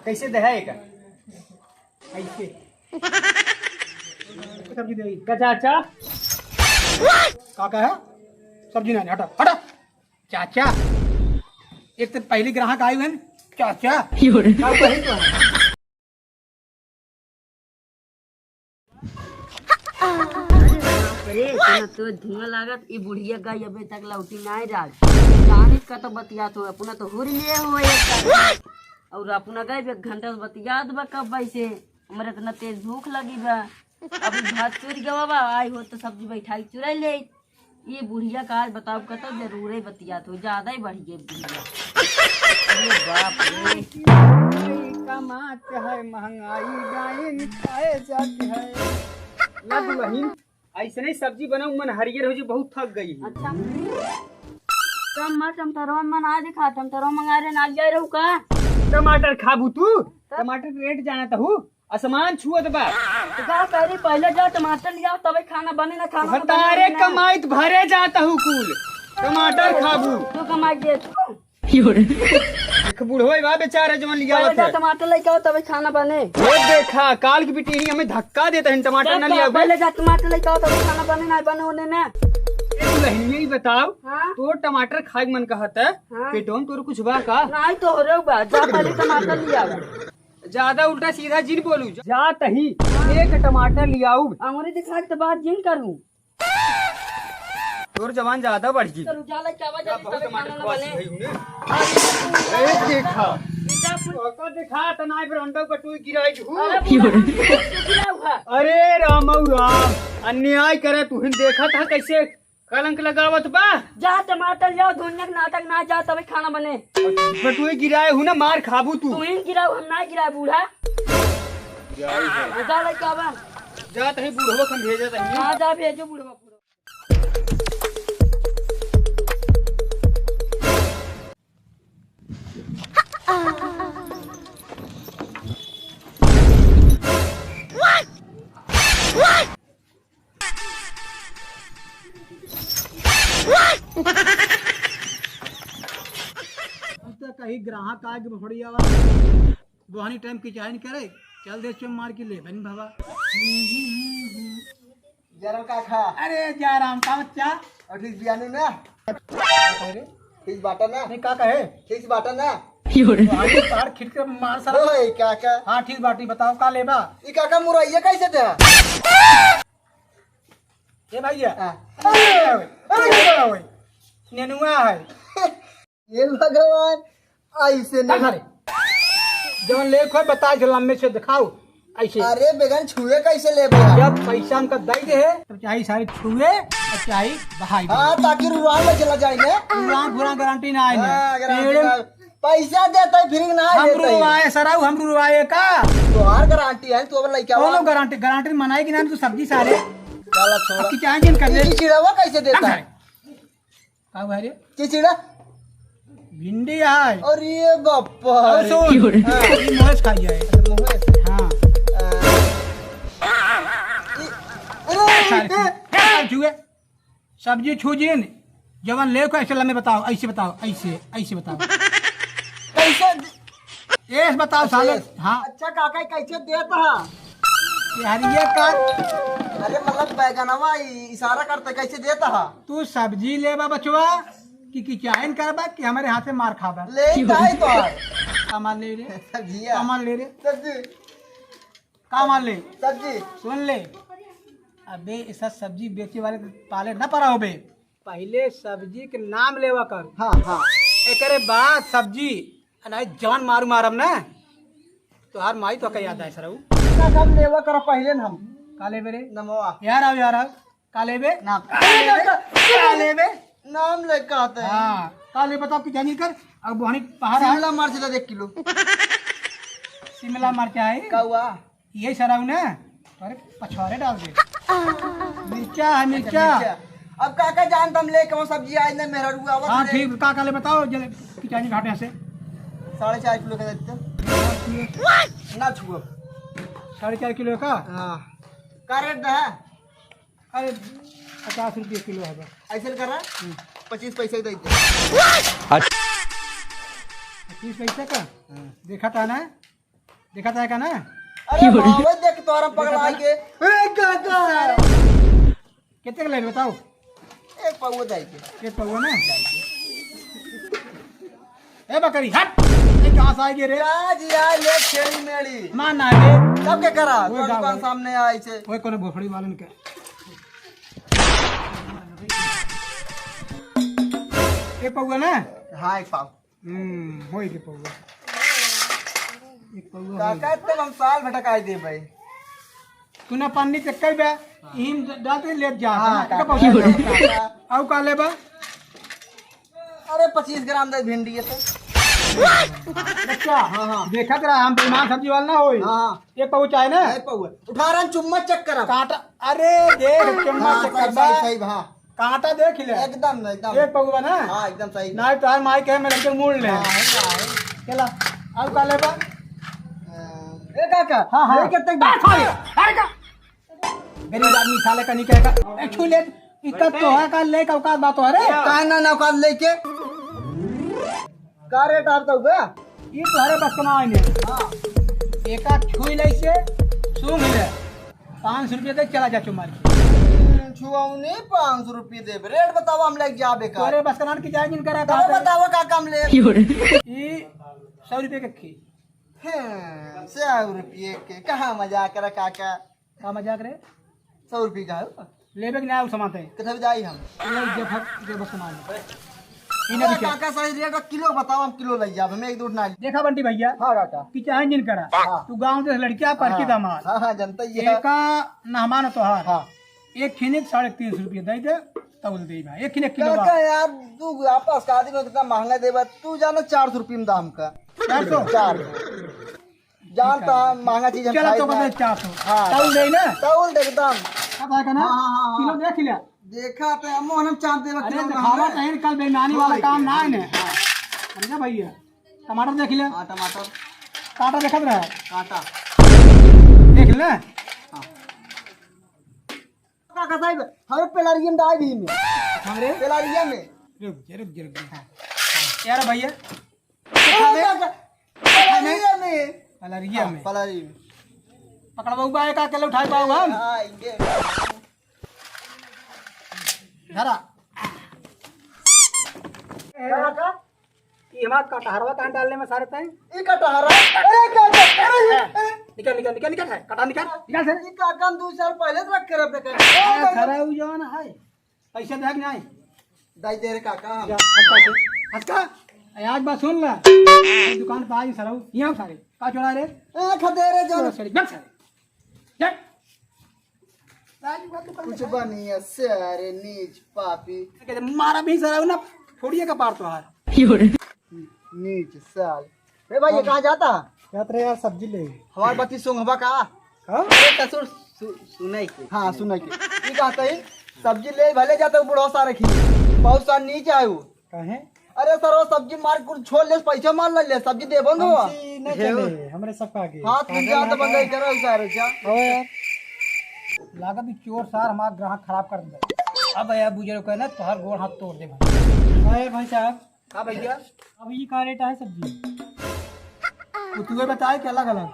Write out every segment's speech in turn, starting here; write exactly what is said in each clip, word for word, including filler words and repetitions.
कैसे दे है एक? ऐसे। सब्जी दे। का चाचा? का कहे? सब्जी नहीं, हटा, हटा। चाचा, एक तो पहली ग्राहक आई हुए, चाचा। का कही तो? अरे बाप रे, इतना तो धुआं लागत, ई बुढ़िया गई अबे तक लौटी नाई राज। जाने का तो बतियात हो, अपना तो हुर लिए हो एक साथ। और अपना गए एक घंटा से बतियात बा कब वैसे। हमरे इतना तेज भूख लगी बा। अभी भात चुर गवा बा, आई हो तो सब्जी बैठाई चुराई ले। ये बुढ़िया का आज बताओ कतो जरूरे बतियात हो, ज्यादा ही बढ़ गई बुढ़िया। अरे बाप रे। महंगाई कमात है, महंगाई डाइन खाए जात है। ना दुल्हन, ऐसे नहीं सब्जी बनाऊ, मन हरियर हो जी, बहुत थक गई है। अच्छा। कम मत, टमाटरवा मन आज खा, टमाटरवा मंगा रहे, ना ले रहू का? टमाटर खाबू तू? तब? टमाटर के रेट जाना तहू, आसमान छुअत बा। तो का करी, पहले जा टमाटर लियाओ, तबे खाना बने ना, खाना तो बता बने रे, ना। कमाई तो भरे जाता हूँ कुल, टमाटर खाबू। तो कमाई दे तू। एक बुढ़वे बा बेचारा जवन लियावत पहले जा है। टमाटर लेके आओ, तबे खाना बने। ये देखा, काल की बिटिया हमें धक्का देता है, टमाटर ना लिया। पहले जा टमाटर लेके आओ, तबे खाना बने ना, बने होने ना। ए, दुल्हनिया, ई बताओ, हाँ? तोर टमाटर खाए के मन कहत है, हाँ। पेटवा में तोर कुछ बा का? नहीं तो हो रे बा, जा पहले टमाटर लिया। ज्यादा उल्टा सीधा जिन बोलू, जा तही एक टमाटर लियाऊ। अंगुरी दिखा के तो बात जिन करूँ। तोर जवान ज्यादा बढ़ गई। चलो, जा लेके आवा, जा, जल्दी बहुत से टमाटर खाना खवासी बने। भई हूँ ने। ए, देखा। बेटा, कुल ओकर देखा, त नाई पर अंडा का टोई गिराई हूँ। अरे, पूरा गिरा हुआ। अरे, राम और राम, अन्याय करे, तू ही देखा था कैसे कलंक लगावत बा। जा, टमाटर जाओ, दुनिया के नाटक ना जा, तबे खाना बने। पर टोई गिराए हूँ ना, मार खाबू तू। तू ही गिराओ, हम ना गिराए, बूढ़ा। जा, जा लेके आवा। जा, तही बूढ़वा हम भेजे तही। हाँ, जा, भेजो बूढ़वा। अब तो कहीं ग्राहक आए के भोड़ी आवा, बोहनी टाइम की चाय नहीं करे, चल दे चुम मार के ले बन भवा। जयराम काका। अरे जयराम का बच्चा। और ठीक बियानू ना? अरे? ठीक बाटा ना? नहीं, का कहे? ठीक बाटा ना? अरे तार खिट के मार सारा। ओए काका। हाँ, ठीक बाटी, बताओ का लेबा? ई काका मुरैया कैसे दे? ए भैया। हाँ। अरे, अरे, अरे, नेनुआ है। हे भगवान, ऐसे नहीं। अरे, जवन लेख है, बता के लम्बे से दिखाओ, ऐसे। अरे, बेगन छुए कैसे लेबे यार? जब पैसा हमका दे दे है, तब चाहे सारे छुए और चाहे बहाई दे। हाँ, ताकि रुआ ले चला जाए ने। रुआ, रुआ गारंटी ना आए ने। हाँ, गारंटी पेड़े ना। पैसा देता है, फिर ना हम लेता है। रुआए, सराऊ, हम रुआए का? तोहार गारंटी है, तू अब लइका कौनो वा। गारंटी, गारंटी मनाई कि ना, तू सब्जी सारे। चला, छोड़ा। अब की चाहे जिन कर ले। ये चिड़वा कैसे देता है? का हुआ रे? चिचिड़ा? भिंडी है। अरे बापा और रे। सुन, हाँ। ई मोहस खाई जाए। अच्छा, मोहस। हाँ। आ, ई, अरे, सारे ए। छुए, सारे छुए। सब्जी छू जिन, जवन लेखो ऐसे लम्बे बताओ, ऐसे बताओ, ऐसे, ऐसे बताओ। कैसे दे-, एस बताओ साले। एस। हाँ। अच्छा काका, कैसे देत हा? ये हरिये का? अरे मतलब बैगनवा इ-, इशारा करते कैसे देत हा? तू सब्जी लेबा बचवा कि किचाइन करबा कि हमरे हाथ से मार खाबा? ले ही काहे तो आ? सामान ले रे। सब्जिया। सामान ले रे। सब्जी। का मान ले? सब्जी। सुन ले, अबे ऐसा सब्जी बेचे वाले के पाले ना पड़ा होबे। पहिले सब्जी के नाम लेवा कर। हाँ, हाँ। एकरे बाद सब्जी, अनाज जवान मारू मारब ना, तोहार माई तोहका याद आए सरऊ। ना, सब लेवा कर पहिले न हम। का लेबे रे? नमवा। यार आओ, यार आओ। का लेबे? नाम। का लेबे? का लेबे? नाम ले कहते हैं। हाँ, का लेबे बताओ कि जानी कर, अब वहनी पहाड़ है। शिमला मिर्च ले एक किलो। शिमला मिर्च है। का हुआ? ये सरऊ ना, अरे पछवारे डाल दे। मिर्चा है, मिर्चा। मिर्चा। अब काका जान तम ले कौन सब्जी आज ने मेहरारू आवत हाँ, है। ठीक, का, का ले बताओ, जले किचानी घाटे से। साढ़े चार किलो का देते। ना छुआ। साढ़े चार किलो का? हाँ। का रेट है? अरे, पचास रुपये किलो है बस। ऐसे करा, हम्म। पच्चीस पैसे दे दे। अच्छा। पच्चीस पैसे का? हाँ। देखा था ना? देखा था का ना? अरे बाबा, देख तोहरा पगला के। ए, का, का? कितने के लेबे बताओ? एक पौवा दे के। एक पौवा ना? ए बकरी, हट! ये कहाँ से आई गे रे? का जी, आ ले छेड़ी मेड़ी। ना, ना रे। तब के करा? ओए तोर गाँव दुकान में। सामने आई छे। ओए कोनो भोसड़ी वालन के। एक पौवा ना? हाँ, एक पाव। हम्म, होई के पौवा। एक पौवा होई। काका, तब हम साल भटकाई देबे। तू ना पन्नी चक्कर बे, हाँ। इहिन डाल के लेत जा, हाँ, ना, काका, एक पौवा। काका। आऊ का लेबा? अरे, पच्चीस ग्राम दे भिंडी है तो। अच्छा, हाँ, हाँ। देखत रहा, हम बेईमान सब्जी वाला ना होई। हाँ। एक पौवा चाहे ना? एक पौवा। उठा रहा चुम्मा चेक करा। काटा, अरे, देख, चुम्मा हाँ, चेक सही, करबा। सही, सही, हाँ। कांटा देख ले। एकदम, एकदम। एक पगुआ ना? हाँ, एकदम सही। ना, तोहार माई कहे, "मेरे के मूड़ ले।" हाँ, है ना, है। चला, अब का लेबा? ए, काका, हाँ, हाँ। ये कितने का? अरे, का? गरीब आदमी साले का नहीं कहेगा। ए, छू ले, इतना तो है का, ले का औकात बात हो रे? काहे ना, ना औकात लेके? का रेट आप तो बे? ई तोहरे बस के ना आइने। हाँ। एका छुई ले से, सूंघ ले। पाँच सौ रुपये दे, चला जा चुमार के। छुआऊनी पाँच सौ रुपये देबे। रेट बतावा, हम लेके जाबे का। तोहरे बस के ना की जाए जिन करा तबे का बतावा का कम ले। क्यों रे? ई सौ रुपये के खी। हैं, सौ रुपये के। कहाँ मजाक करा काका? का मजाक रे? सौ रुपये का है। लेबे के ना आऊ सामान ते। कितना बजे आई हम? ले, जे फट, जे बस सामान। ई ना अरे बिके। काका, सही रेट बा, किलो बताओ, हम किलो ले जाब, हम एक दो ना। देखा बंटी भैया, हाँ काका। कि चाहे जिन करा, हाँ। तू गाँव देश लड़किया पर की हाँ। दामाद। हाँ, हाँ, जनता ही है। एका मेहमान तोहार। हाँ। एक खिनिक साढ़े तीन सौ रुपये दे दे, तौल दे भाई। एक खिनिक किलो बा। काका यार, तू आपस का आदमी कितना महंगा देबा, तू जाना चार सौ रुपये में दाम का। चार सौ? चार। जानता, महंगा चीज हम चला खाई तो ना। बता चार सौ। हाँ। तौल दे ना? तौल दे एकदम। अब है का ना? हाँ, हाँ, हाँ, हाँ। किलो देख लिया। देखा तो हम, हम चांद देवा अरे किलो ना दिखावा है। तो है, कल बेईमानी वाला काम ना है ना। हाँ। समझा भैया? टमाटर देख लिया। हाँ, टमाटर। कांटा देखत रहा। कांटा। देख ले। हाँ। काका साहब, हमें पेलारिया में डाल दी में। हमरे? पेलारिया में। रुक जा, रुक जा, रुक जा। हाँ। यार भैया, ओ, काका, पेलारिया में। पेलारिया हाँ, में। पेलारिया में। पकड़बा बा, का अकेले उठाए पाओ हम? हाँ, इंगे। धरा। काका, ई हमार कटहरवा कहाँ डालने में सारे तैं? ई कटहरा? अरे, काका, अरे, अरे। निकल, निकल, निकल, निकल, है, कटहर निकल, निकल से। ई काका हम दो साल पहले से रख के रख दे। ए, सरऊ जौन है, पैसे दे कि नहीं? दाई दे रे काका। जा, हंस का से, हंस का। ए, आज बात सुन ला। ये दुकान पे आई सरऊ, यहाँ सारे। का चोरा रे? ए, खदेरे जो। चोरा सारे, बक सारे। जा। राजू का दुकान कुछ पे। बनिया सारे नीच पापी। कहते, मारा भी सरऊ ना, फोड़िए का पार तो है। नीच साल। ए भाई, ये हाँ। कहाँ जाता? जात रहे यार, सब्जी ले। हमार बत्ती सोंघबा का? हाँ? अरे ससुर, सु-, सुनाई के। हाँ, सुनाई के। ये कहता है, सब्जी ले भले जाता हूँ, बुढ़ो सारे खी। बहुत सार नीचे आयु। काहे? अरे सर, वो सब्जी मार कुल छोड़ ले, पैसा मार ले, ले, सब्जी देबो न वो। हमसे नहीं हे चले, वो। हमरे सब का आगे। हाँ, तुम पागल जाओ तो है बंदा का? ही करो सारे, जा। ओ यार। लागत ही चोर सार हमार ग्राहक खराब कर दे। अब यार बुजुर्ग कहना, तोहर गोड़ हाथ तोड़ दे भाई। अरे भाई साहब, हाँ भैया। अब ये का रेट है सब्जी? कुतुए बताए कि अलग अलग?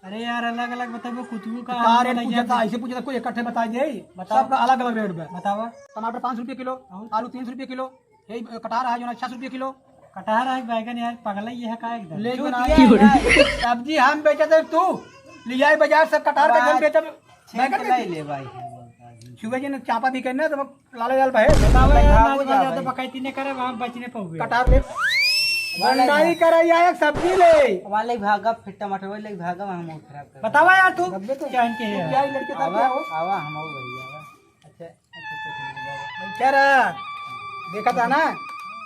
अरे यार, अलग अलग बताबो, कुतुओ का तो का अलग रेट अलग पूछा था, यार। ऐसे पूछा था, कोई इकट्ठे बता दे, बताओ। सबका अलग अलग रेट बा। बतावा। टमाटर पाँच सौ रुपये किलो, और? आलू तीन सौ रुपये किलो, यही कटहर है जो ना छः सौ रुपये किलो। कटहर है, बैगन यार, पगला ये है का एकदम? ले चूतिया बनाए। है। सब्जी हम बेचत है, तू ले आई बाजार से कटहर, बैगन बात बेचब, छीन बैगन के बेचब। ले ले भाई। छुए जे न चापा भी करना तो लाल लाल भाई। बतावा यार, भागो ना जा बाजार भाई। तो बकैती नहीं करे, वहाँ बचने पाओगे। कटार ले। वाले भंडारी भाग। करा या एक सब्जी ले। वाले भागा, फिर टमाटर वाले भागा, वहाँ मूड खराब कर। बतावा यार तू। गब्बे तो जान के है। क्या लड़के साथ आवा, क्या हो? आवा, हम आओ भाई, आवा। अच्छा, अच्छा, अच्छा, अच्छा, अच्छा। क्या रहा? देखा था ना?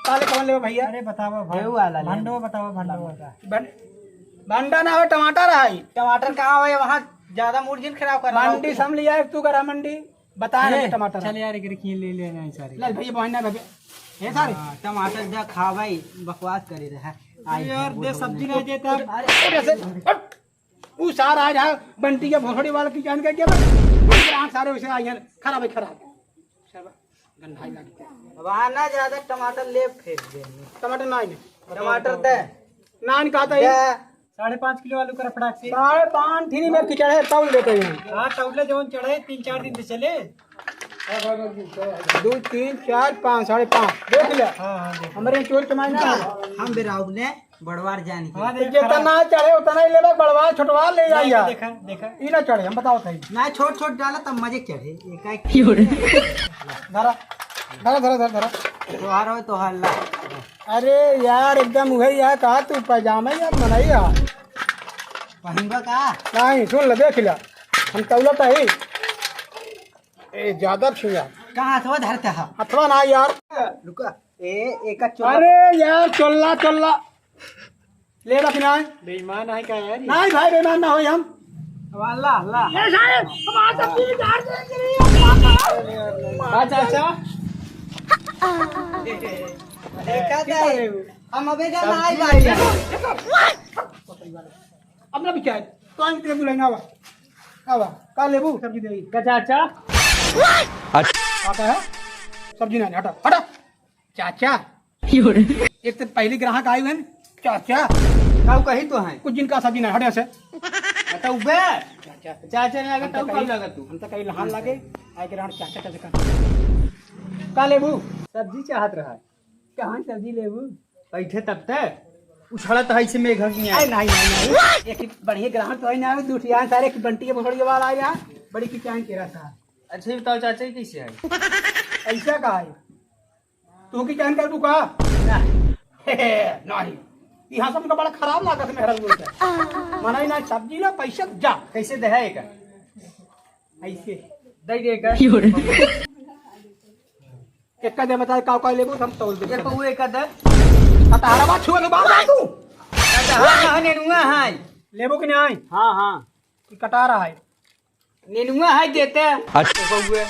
काले कौन लेवा भैया? अरे बतावा भाई। रेहू वाला ले। भंडो बतावा, भंडो वाला। भं-, भंडा ना हो, टमाटर है। टमाटर कहाँ हो? वहाँ ज्यादा मूड जिन खराब कर रहा हो। मंडी से हम लिया, तू करा मंडी। बता ए, रहे टमाटर। चल यार, एक रखिए, ले लेना है सारे। ले भैया, बहन ना भैया। हे सारे। हाँ, टमाटर जा खा भाई, बकवास करे रहा। आई यार, है, दे बोलो सब्जी नहीं। नहीं देता। अरे, अरे, से, हट। ऊ सार आज है, बंटी के भोसड़ी वाला की जान के गया। ऊ ग्राहक सारे वैसे आई हैं, खराब है, खराब। सब गंधाई लगते हैं। अब आना ज्यादा टमाटर ले फेंक दे। टमाटर ना आइने। टमाटर दे। ना, नहीं कहता है। दे। साढ़े पाँच किलो आलू करा फटाक से। साढ़े पाँच थी नहीं, मैं चढ़े तौल देते हैं। हाँ, तौले जवन चढ़े, तीन चार दिन से चले। दो, तीन, चार, पाँच, साढ़े पाँच। देख ले। हाँ, हाँ, देख। हमरे चोर के मायना। हम बेराउब ने बड़वार जान के। हाँ, देख, जितना खराब। चढ़े उतना ही लेबे, बड़वार छोटवार ले नहीं, जाइया। देखा, देखा। ई ना चढ़े, हम बताओ सही। ना, छोट छोट डाला तब मजे चढ़े। एकाएक धरा, धरा, धरा, धरा, धरा। तोहार हो, तोहार ला। अरे यार, एकदम उहे यार, कहा तू पैजामा यार मनई यार। पहिनबा का? नहीं, सुन ले, देख ले, हम तौलत ही। ए, ज्यादा छुआ। कहाँ हथवा धरते हा? हथवा ना यार। रुका। ए, एका चोला। अरे यार, चोला, चोला। ले रख ना। बेईमान है का यार? नहीं भाई, बेईमान ना होई हम। वाला, ला। ए सारे, हमारा सब चीज झाड़ दे के लिए। अच्छा, अच्छा। देखा था, हम अबे का ना आई भाई। अपना भी क्या है? तो आएंगे तेरे बुलाएंगे, आवा। आवा, का लेबू? सब्जी दे। का चाचा? अच्छा। का है? सब्जी ना, हटा, हटा। चाचा। एक तो पहली ग्राहक आई हुए, चाचा। का कही तो है? कुछ जिनका सब्जी ना, हटे से। बताओ बे। चाचा। चाचा ना लगा, हम तो तब कहीं, कब लगा तू? हम तो कहीं लहान लागे, आए के रान चाचा, चाचा का। का लेबू? सब्जी चाहत रहा। कहाँ सब्जी लेबू? बैठे तब ते उछड़त है इसे मेघ की अरे आए। नहीं, नहीं, नहीं। एक बढ़िया ग्राहक तो है ना, दूसरी यहाँ सारे की बंटी के भोसड़ी वाला आया, बड़ी की चाय के रहा था। अच्छा, ये बताओ चाचा, ये कैसे है? ऐसा का है? तू की चाय कर दूँ का? ना। नहीं। यहाँ सब का बड़ा खराब लागत है मेहरा बोलते। मना ही ना, सब्जी ला, पैसा जा। कैसे दे है एक? ऐसे। दे दे का? एक का दे, बताए, का, का लेबू, हम तौल देबे। एक पौवे का दे। आ, तारा बात छुआ के बात तू। अच्छा, हाँ, हाँ, नेनुआ है। लेबू कि नहीं? हाँ, हाँ। कि कटारा है? नेनुआ है, देते। अच्छा। पौवे।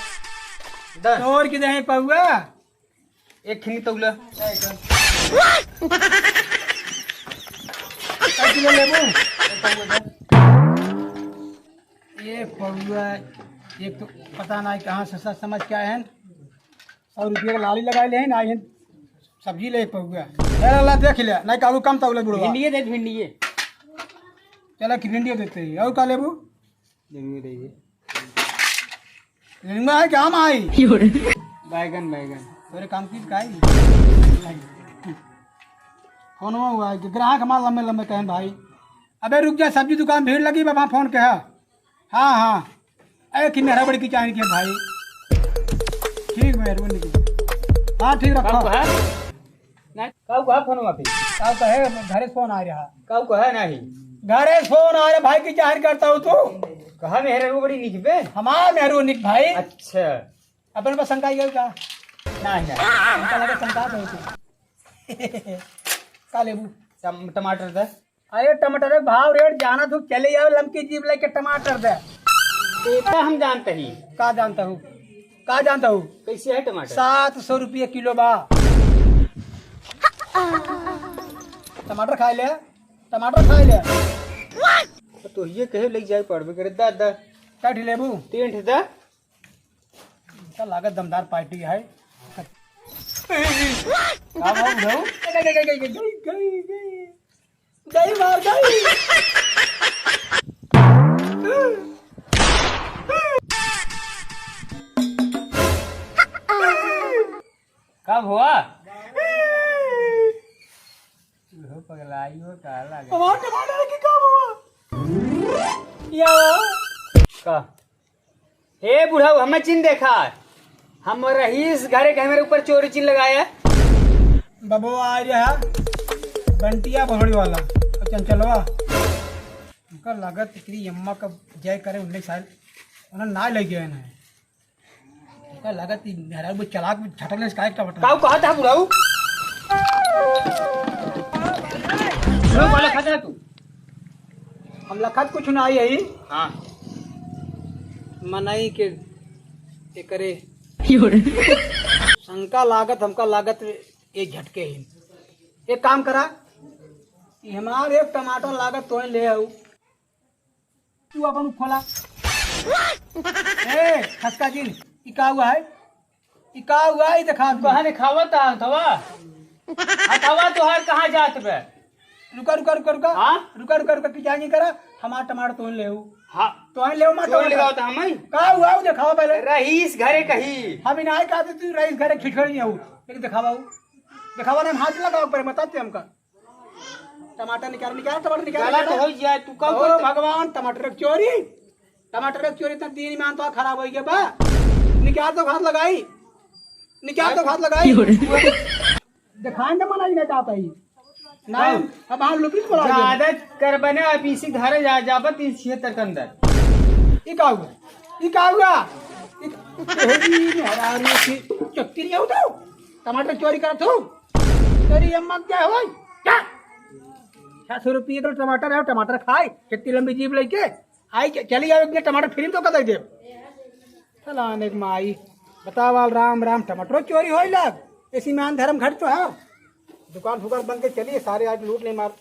दस। तोड़ के दे पौवा। एक खिनी तौला। का किलो लेबू? एक पौवा दे। ये पौवा, एक तो पता नहीं कहाँ से सच समझ के आए हैं। सौ रुपया के लाली लगाए ले हैं, ना ही सब्जी ले पौवा। ले ला, ला, देख ले, नहीं काबू कम तौले बुढ़वा। भिंडिये दे, भिंडिये। चला कि भिंडिये देते हैं। और का लेबू? भिंडिये दे। भिंडिये है क्या, माई? बैगन, बैगन। तोरे काम की काई? फोन हुआ है कि ग्राहक हमारा लंबे लंबे कहें भाई। अबे रुक जा, सब्जी दुकान भीड़ लगी, बाबा फोन के है। हाँ, हाँ। अरे कि मेहरा बड़ी की चाय के भाई। ठीक, मेहरबानी की। हाँ, ठीक रखो। कब है? नहीं, कब है फोन वापस? कब कहे घरे से फोन आ रहा। कब कहे नहीं? घरे से फोन आ रहा भाई की चाय करता हूँ तू। कहा मेहरा वो बड़ी निक बे? हमार मेहरू निक भाई। अच्छा। अपन पर शंका आई गई का? नहीं, नहीं। हमका लगा शंका तो होती। का लेबू? टम-, टमाटर दे। अरे टमाटर के भाव रेट जाना तू चले जाओ, लमकी जीप लेके टमाटर दे। इतना हम जानते ही। का जानता हूँ? का जानता हूँ? कैसे है टमाटर? सात सौ रुपये किलो बा। टमाटर खाए ले, टमाटर खाए ले। तो ये कहे ले जाए पड़बे करे, दा, दा। का ठी लेबू? तीन ठी दा। का लागत दमदार पार्टी है। का भाव उठाऊ? गई, गई, गई, गई, गई, गई। गई मार गई। का हुआ? तू हो पगलाई हो, का लगा? हमार टमाटर के का हुआ? या। का? हे बुढ़ऊ, हमें चिन्ह देखा, हम रहीस घरे के हमरे ऊपर चोरी चिन्ह लगाया। बबो आ रहा, बंटिया बहड़ी वाला, और चंचलवा। उनका लागत तेरी अम्मा का जय करे, उन्नीस साल, उन्हें ना ले गए ना। उनका लागत कि मेहरा वो चलाक में झटक ले, इसका एक टमाटर। काऊ कहा था बुढ़ऊ? बुढ़ऊ वाला खाता है तू? हम लखत कुछ ना आई है। हाँ। मनई के एकरे शंका लागत, हमका लागत ये झटके ही। एक काम करा, ये हमार एक टमाटर लागत तोय ले आऊ, तू अपन खोला। ए, खसका जिन, ई का हुआ है? ई का हुआ है? ई देखा तू। कहाँ देखावत है हथवा? हथवा तोहार कहाँ जात बे? रुका, रुका, रुका, रुका। हाँ? रुका, रुका, रुका, कि जाएंगे करा? हमार टमाटर तोहन लेउ। हाँ। तोहन लेउ, हमार चोर टमाटर। लेगाओ तो हम ही। का हुआ, वो देखावा पहले। रईस घरे कही। हम ही नाहीं कहते, तू रईस घरे खिठड़ी नहीं हो। लेकिन देखावा वो। देखावा ना, हम हाथ लगाओ पहले, बताते हमका। टमाटर निकाल, निकाल, टमाटर निकाल, गलत निकाल। हो जाए, तू का ओ करते? भगवान, टमाटर की चोरी। टमाटर की चोरी, इतना दिन में तो खराब हो गया बा। निकाल तो हाथ लगाई। निकाल तो हाथ लगाई। दिखाएं तो मना ही नहीं चाहता ही। नहीं, हाँ। अब हम लुपी पड़ा गया। ज्यादा करबने, अब इसी घरे जा, जाबत तीन छिहत्तर के अंदर। ई का हुआ? ई का हुआ? ई का, तेरी मेहरारू की चक्की नहीं हो तो? टमाटर चोरी करत हो? तेरी अम्मा क्या हो? क्या? छह सौ रुपये किलो टमाटर है, टमाटर खाए, कितनी लंबी जीभ लेके। आई, च-, चली आओ, एक दिन टमाटर फ्री में तो कतई देब। फलाने के माई, बतावा, राम राम, टमाटरो चोरी होई लाग। ऐसी मान धर्म घट तो है। दुकान फुकान बंद के चलिए, सारे आज लूट ले मार।